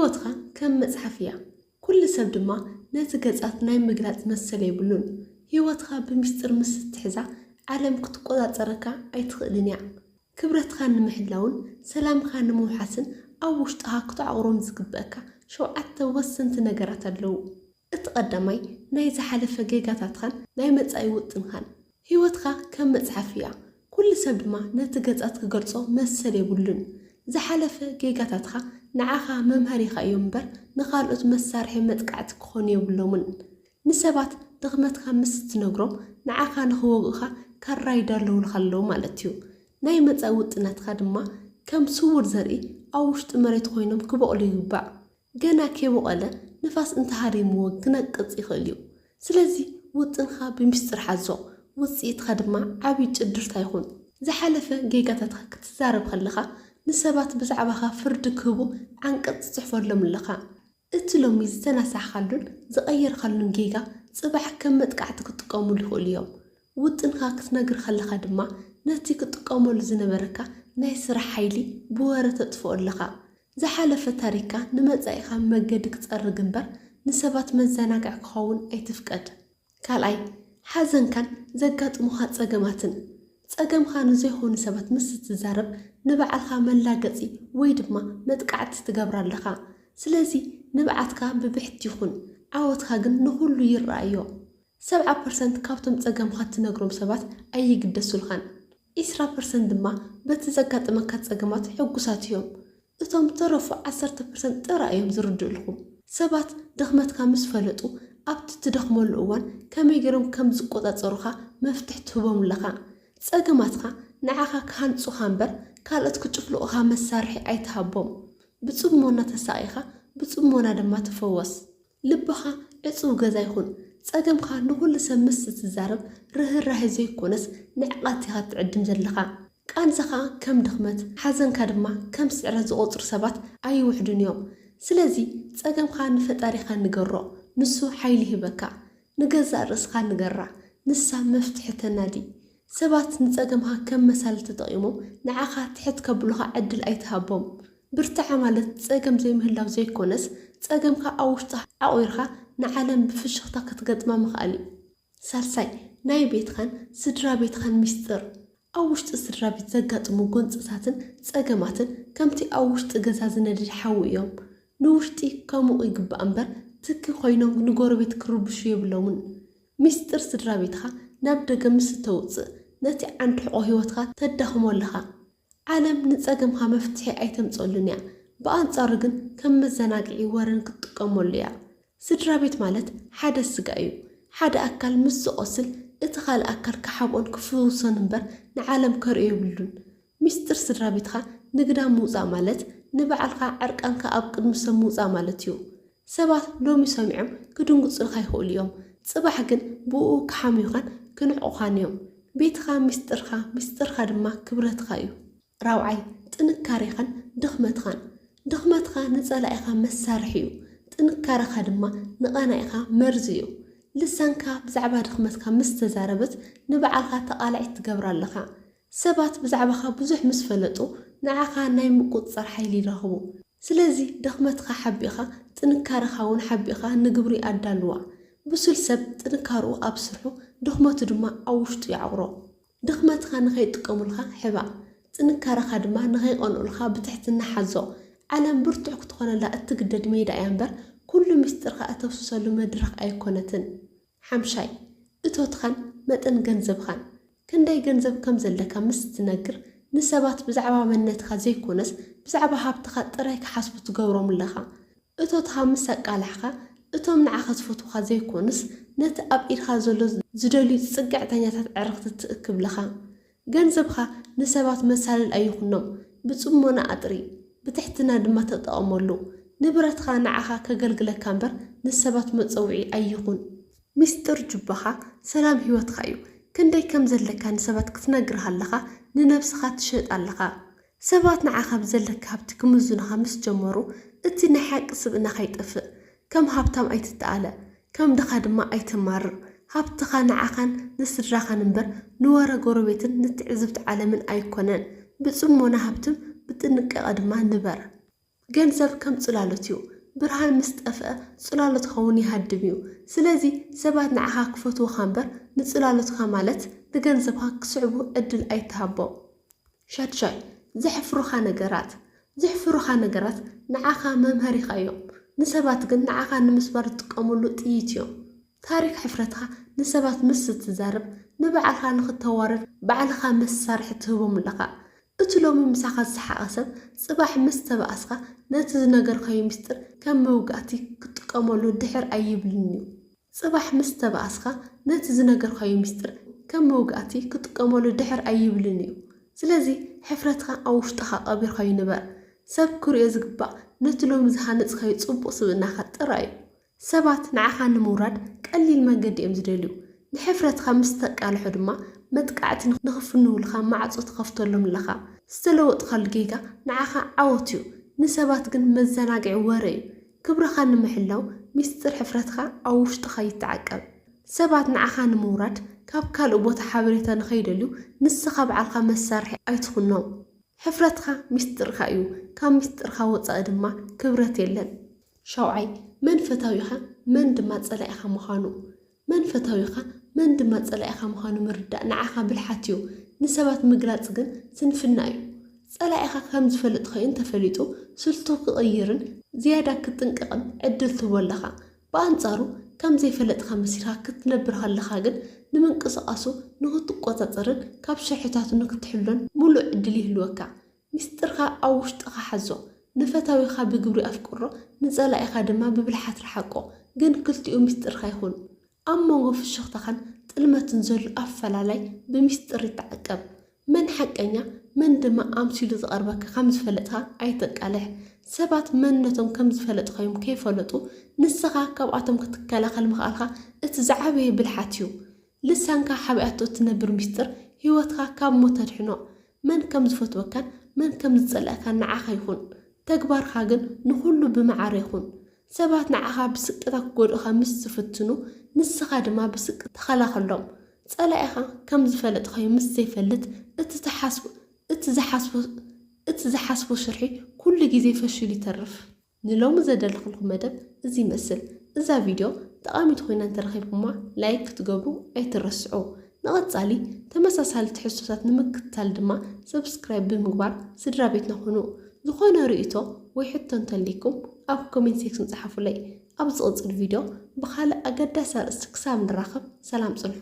ህይወትኻ ከም መጽሓፍ እያ። ኩሉ ሰብ ድማ ነቲ ገጻት ናይ ምግላጽ መሰል የብሉን። ህይወትኻ ብምስጢር ምስ እትሕዛ፣ ዓለም ክትቆጻጸረካ ኣይትኽእልን እያ። ክብረትካ ንምሕላውን ሰላምካ ንምውሓስን ኣብ ውሽጥኻ ክትዓቑሮም ዝግበእካ ሸውዓተ ወሰንቲ ነገራት ኣለዉ። እቲ ቀዳማይ ናይ ዝሓለፈ ጌጋታትኻን ናይ መጻኢ ውጥንካን። ህይወትካ ከም መጽሓፍ እያ። ኩሉ ሰብ ድማ ነቲ ገጻት ክገልጾ መሰል የብሉን። ዝሓለፈ ጌጋታትካ ንዓኻ መምሃሪኻ እዮም እምበር ንኻልኦት መሳርሒ መጥቃዕቲ ክኾኑ የብሎምን። ንሰባት ድኽመትካ ምስ እትነግሮም ንዓኻ ንኽወግኡኻ ካራ ይዳለዉልካ ኣለዉ ማለት እዩ። ናይ መጻኢ ውጥናትካ ድማ ከም ስዉር ዘርኢ ኣብ ውሽጢ መሬት ኮይኖም ክበቕሉ ይግባእ። ገና ከይቦቐለ ንፋስ እንተሃሪምዎ ክነቅጽ ይኽእል እዩ። ስለዚ ውጥንካ ብምስጢር ሓዞ፣ ውጽኢትካ ድማ ዓቢ ጭድርታ ይኹን። ዝሓለፈ ጌጋታትካ ክትዛረብ ከለኻ ንሰባት ብዛዕባኻ ፍርዲ ክህቡ ዓንቀጽ ትጽሕፈሎም ኣለኻ። እቲ ሎሚ ዝተናሳሕካሉን ዝቐየርካሉን ጌጋ ጽባሕ ከም መጥቃዕቲ ክጥቀሙሉ ይኽእሉ እዮም። ውጥንካ ክትነግር ከለኻ ድማ ነቲ ክጥቀመሉ ዝነበረካ ናይ ስራሕ ሓይሊ ብወረ ተጥፍኦ ኣለኻ። ዝሓለፈ ታሪኽካ ንመጻኢኻ መገዲ ክጸርግ እምበር ንሰባት መዘናግዒ ክኸውን ኣይትፍቀድ። ካልኣይ፣ ሓዘንካን ዘጋጥሙኻ ጸገማትን። ጸገምካ ንዘይኮኑ ሰባት ምስ እትዛረብ ንባዕልኻ መላገጺ ወይ ድማ መጥቃዕቲ ትገብር ኣለኻ። ስለዚ ንብዓትካ ብብሕቲ ይኹን፣ ዓወትካ ግን ንኹሉ ይረኣዮ። ሰብዓ ፐርሰንት ካብቶም ጸገምካ እትነግሮም ሰባት ኣይግደሱልካን። ዒስራ ፐርሰንት ድማ በቲ ዘጋጠመካ ጸገማት ሕጉሳት እዮም። እቶም ዝተረፉ ዓሰርተ ፐርሰንት ጥራይ እዮም ዝርድኡልኩም። ሰባት ድኽመትካ ምስ ፈለጡ ኣብቲ ትደኽመሉ እዋን ከመይ ገይሮም ከም ዝቆጻጸሩኻ መፍትሕ ትህቦም ኣለኻ። ጸገማትካ ንዓኻ ክሃንጹኻ እምበር ካልኦት ክጭፍልቑኻ መሳርሒ ኣይትሃቦም። ብጽሞና ተሳቒኻ ብጽሞና ድማ ተፈወስ። ልብኻ ዕጹው ገዛ ይኹን። ጸገምካ ንኹሉ ሰብ ምስ እትዛረብ ርህራሄ ዘይኮነስ ንዕቐት ኢኻ ትዕድም ዘለኻ። ቃንዛኻ ከም ድኽመት፣ ሓዘንካ ድማ ከም ስዕረት ዝቖጽሩ ሰባት ኣይውሕዱን እዮም። ስለዚ ጸገምካ ንፈጣሪኻ ንገሮ፣ ንሱ ሓይሊ ይህበካ። ንገዛእ ርእስኻ ንገራ፣ ንሳ መፍትሒ ተናዲ። ሰባት ንጸገምካ ከም መሳሊ ተጠቒሞም ንዓኻ ትሕት ከብሉኻ ዕድል ኣይትሃቦም። ብርትዐ ማለት ጸገም ዘይምህላው ዘይኮነስ፣ ጸገምካ ኣብ ውሽጥኻ ዓቑርካ ንዓለም ብፍሽኽታ ክትገጥማ ምኽኣል እዩ። ሳልሳይ፣ ናይ ቤትኻን ስድራ ቤትኻን ሚስጥር። ኣብ ውሽጢ ስድራ ቤት ዘጋጥሙ ጎንጽታትን ጸገማትን ከምቲ ኣብ ውሽጢ ገዛ ዝነድድ ሓዊ እዮም። ንውሽጢ ከሙቑ ይግባእ እምበር፣ ትኪ ኮይኖም ንጎረቤት ክርብሹ የብሎምን። ሚስጥር ስድራ ቤትኻ ናብ ደገ ምስ እተውጽእ፣ ነቲ ዓንዲ ሕቖ ህይወትካ ተዳኽሞ ኣለኻ። ዓለም ንጸገምካ መፍትሒ ኣይተምጽኣሉን እያ። ብኣንጻሩ ግን ከም መዘናግዒ ወረን ክትጥቀመሉ እያ። ስድራ ቤት ማለት ሓደ ስጋ እዩ። ሓደ ኣካል ምስ ዝቖስል፣ እቲ ካልእ ኣካል ክሓብኦን ክፍውሶን እምበር ንዓለም ከርእዮ የብሉን። ሚስጥር ስድራ ቤትካ ንግዳም ምውጻእ ማለት ንባዕልካ ዕርቃንካ ኣብ ቅድሚ ሰብ ምውጻእ ማለት እዩ። ሰባት ሎሚ ሰሚዖም ክድንግጹልካ ይኽእሉ እዮም፣ ጽባሕ ግን ብእኡ ክሓምዩኻን ክንዕቑኻን እዮም። ቤትኻ ሚስጥርካ፣ ሚስጥርካ ድማ ክብረትካ እዩ። ራብዓይ፣ ጥንካሬኻን ድኽመትኻን። ድኽመትካ ንጸላኢኻ መሳርሒ እዩ፣ ጥንካረኻ ድማ ንቐናኢኻ መርዚ እዩ። ልሳንካ ብዛዕባ ድኽመትካ ምስ ተዛረበት፣ ንባዕልኻ ተቓላዒት ትገብራ ኣለኻ። ሰባት ብዛዕባኻ ብዙሕ ምስ ፈለጡ፣ ንዓኻ ናይ ምቁጽጻር ሓይሊ ይረኽቡ። ስለዚ ድኽመትካ ሓቢእኻ፣ ጥንካረኻ እውን ሓቢእኻ ንግብሪ ኣዳልዋ። ብሱል ሰብ ጥንካርኡ ኣብ ስርሑ፣ ድኽመቱ ድማ ኣብ ውሽጡ ይዓቑሮ። ድኽመትካ ንኸይጥቀሙልካ ሕባእ፣ ጥንካረኻ ድማ ንኸይቐንኡልካ ብትሕትና ሓዞ። ዓለም ብርቱዕ ክትኾነላ እትግደድ ሜዳ እያ እምበር፣ ኩሉ ምስጢርካ እተፍስሰሉ መድረኽ ኣይኮነትን። ሓምሻይ፣ እቶትካን መጠን ገንዘብካን። ክንደይ ገንዘብ ከም ዘለካ ምስ እትነግር፣ ንሰባት ብዛዕባ መንነትካ ዘይኮነስ ብዛዕባ ሃብትኻ ጥራይ ክሓስቡ ትገብሮም ኣለኻ። እቶትኻ ምስ ኣቃላሕካ፣ እቶም ንዓኻ ዝፈትዉኻ ዘይኮኑስ፣ ነቲ ኣብ ኢድኻ ዘሎ ዝደልዩ ጽግዕተኛታት ኣዕርኽቲ ትእክብ ኣለኻ። ገንዘብኻ ንሰባት መሳልል ኣይኹኖም፣ ብጽሞና ኣጥሪ፣ ብትሕትና ድማ ተጠቐመሉ። ንብረትኻ ንዓኻ ከገልግለካ እምበር ንሰባት መጸውዒ ኣይኹን። ሚስጥር ጁባኻ ሰላም ህይወትኻ እዩ። ክንደይ ከም ዘለካ ንሰባት ክትነግር ሃለኻ ንነብስኻ ትሸጣ ኣለኻ። ሰባት ንዓኻ ብዘለካ ሃብቲ ክምዝኑኻ ምስ ጀመሩ፣ እቲ ናይ ሓቂ ስብእናኻ ይጠፍእ። ከም ሃብታም ኣይትተኣለ፣ ከም ድኻ ድማ ኣይተማርር። ሃብትኻ ንዓኻን ንስድራኻን እምበር ንወረ ጎረቤትን ንትዕዝብቲ ዓለምን ኣይኮነን። ብጽሞና ሃብትም ብጥንቃቐ ድማ ንበር። ገንዘብ ከም ጽላሎት እዩ። ብርሃን ምስ ጠፍአ ጽላሎትኻ እውን ይሃድም እዩ። ስለዚ ሰባት ንዓኻ ክፈትዉኻ እምበር ንጽላሎትኻ ማለት ንገንዘብካ ክስዕቡ ዕድል ኣይትሃቦም። ሻድሻይ፣ ዘሕፍሩኻ ነገራት። ዘሕፍሩኻ ነገራት ንዓኻ መምሃሪኻ እዮም። ንሰባት ግን ንዓኻ ንምስባር ዝጥቀሙሉ ጥይት እዮም። ታሪኽ ሕፍረትኻ ንሰባት ምስ እትዛረብ ንባዕልኻ ንኽተዋርድ ባዕልኻ መሳርሒ ትህቦም ኣለኻ። እቲ ሎሚ ምሳኻ ዝሰሓቐ ሰብ ጽባሕ ምስ ተባእስካ ነቲ ዝነገርካዮ ምስጢር ከም መውጋእቲ ክጥቀመሉ ድሕር ኣይብልን እዩ። ጽባሕ ምስ ተባእስካ ነቲ ዝነገርካዮ ምስጢር ከም መውጋእቲ ክጥቀመሉ ድሕር ኣይብልን እዩ። ስለዚ ሕፍረትካ ኣብ ውሽጥኻ ቀቢርካዮ ንበር። ሰብ ክርእዮ ዝግባእ ነቲ ሎሚ ዝሃነጽካዮ ጽቡቕ ስብእናኻ ጥራይ እዩ። ሰባት ንዓኻ ንምውራድ ቀሊል መንገዲ እዮም ዝደልዩ። ንሕፍረትካ ምስ ተቃልሖ ድማ መጥቃዕቲ ንኽፍንውልካ ማዕጾ ትኸፍተሎም ኣለኻ። ዝተለወጥካሉ ጌጋ ንዓኻ ዓወት እዩ። ንሰባት ግን መዘናግዒ ወረ እዩ። ክብርኻ ንምሕላው ሚስጥር ሕፍረትካ ኣብ ውሽጥኻ ይተዓቀብ። ሰባት ንዓኻ ንምውራድ ካብ ካልእ ቦታ ሓበሬታ ንኸይደልዩ ንስኻ ባዕልኻ መሳርሒ ኣይትኹኖም። ሕፍረትኻ ሚስጥርካ እዩ። ካብ ሚስጥርካ ወጻኢ ድማ ክብረት የለን። ሻውዓይ፣ መን ፈታዊኻ መን ድማ ጸላኢኻ ምዃኑ። መን ፈታዊኻ መን ድማ ጸላኢኻ ምዃኑ ምርዳእ ንዓኻ ብልሓት እዩ። ንሰባት ምግላጽ ግን ስንፍና እዩ። ጸላኢኻ ከም ዝፈለጥካዮ እንተፈሊጡ ስልቱ ክቕይርን ዝያዳ ክጥንቀቕን ዕድል ትህቦ ኣለኻ። ብኣንጻሩ ከም ዘይፈለጥካ መሲልካ ክትነብር ከለኻ ግን ንምንቅስቓሱ ንኽትቆጻጸርን ካብ ሽርሕታቱ ንክትሕሎን ምሉእ ዕድል ይህልወካ። ሚስጥርካ ኣብ ውሽጥኻ ሓዞ። ንፈታዊኻ ብግብሪ ኣፍቅሮ፣ ንጸላኢኻ ድማ ብብልሓት ረሓቆ። ግን ክልቲኡ ሚስጥርካ ይኹን። ኣብ መንጎ ፍሽኽታኻን ጥልመትን ዘሎ ኣፈላላይ ብሚስጥር ይተዓቀብ። መን ሓቀኛ መን ድማ ኣምሲሉ ዝቐርበካ ከም ዝፈለጥካ ኣይተቃልሕ። ሰባት መንነቶም ከም ዝፈለጥካዮም ከይፈለጡ ንስኻ ካብኣቶም ክትከላኸል ምኽኣልካ እቲ ዝዓበየ ብልሓት እዩ። ልሳንካ ሓቢኣቶ እትነብር ሚስጥር ህይወትካ ካብ ሞት ኣድሕኖ። መን ከም ዝፈትወካን መን ከም ዝጸልአካን ንዓኻ ይኹን። ተግባርካ ግን ንኹሉ ብመዓረ ይኹን። ሰባት ንዓኻ ብስቅታ ክጎድኡኻ ምስ ዝፍትኑ ንስኻ ድማ ብስቅታ ተኸላኸሎም። ጸላኢኻ ከም ዝፈለጥካዮ ምስ ዘይፈልጥ እቲ ትሓስቦ እቲ ዝሓስቦ እቲ ዝሓስቦ ሽርሒ ኩሉ ግዜ ፈሽሉ ይተርፍ። ንሎሚ ዘዳለኹልኩም መደብ እዚ ይመስል። እዛ ቪድዮ ጠቓሚት ኮይና እንተረኺብኩማ ላይክ ክትገብሩ ኣይትረስዑ። ንቐጻሊ ተመሳሳሊ ትሕዝቶታት ንምክትታል ድማ ሰብስክራይብ ብምግባር ስድራ ቤትና ኩኑ። ዝኾነ ርእይቶ ወይ ሕቶ እንተልይኩም ኣብ ኮሜንት ሴክሽን ጸሓፉለይ። ኣብ ዝቕጽል ቪድዮ ብኻልእ ኣገዳሲ ኣርእስቲ ክሳብ ንራኸብ ሰላም ጽንሑ።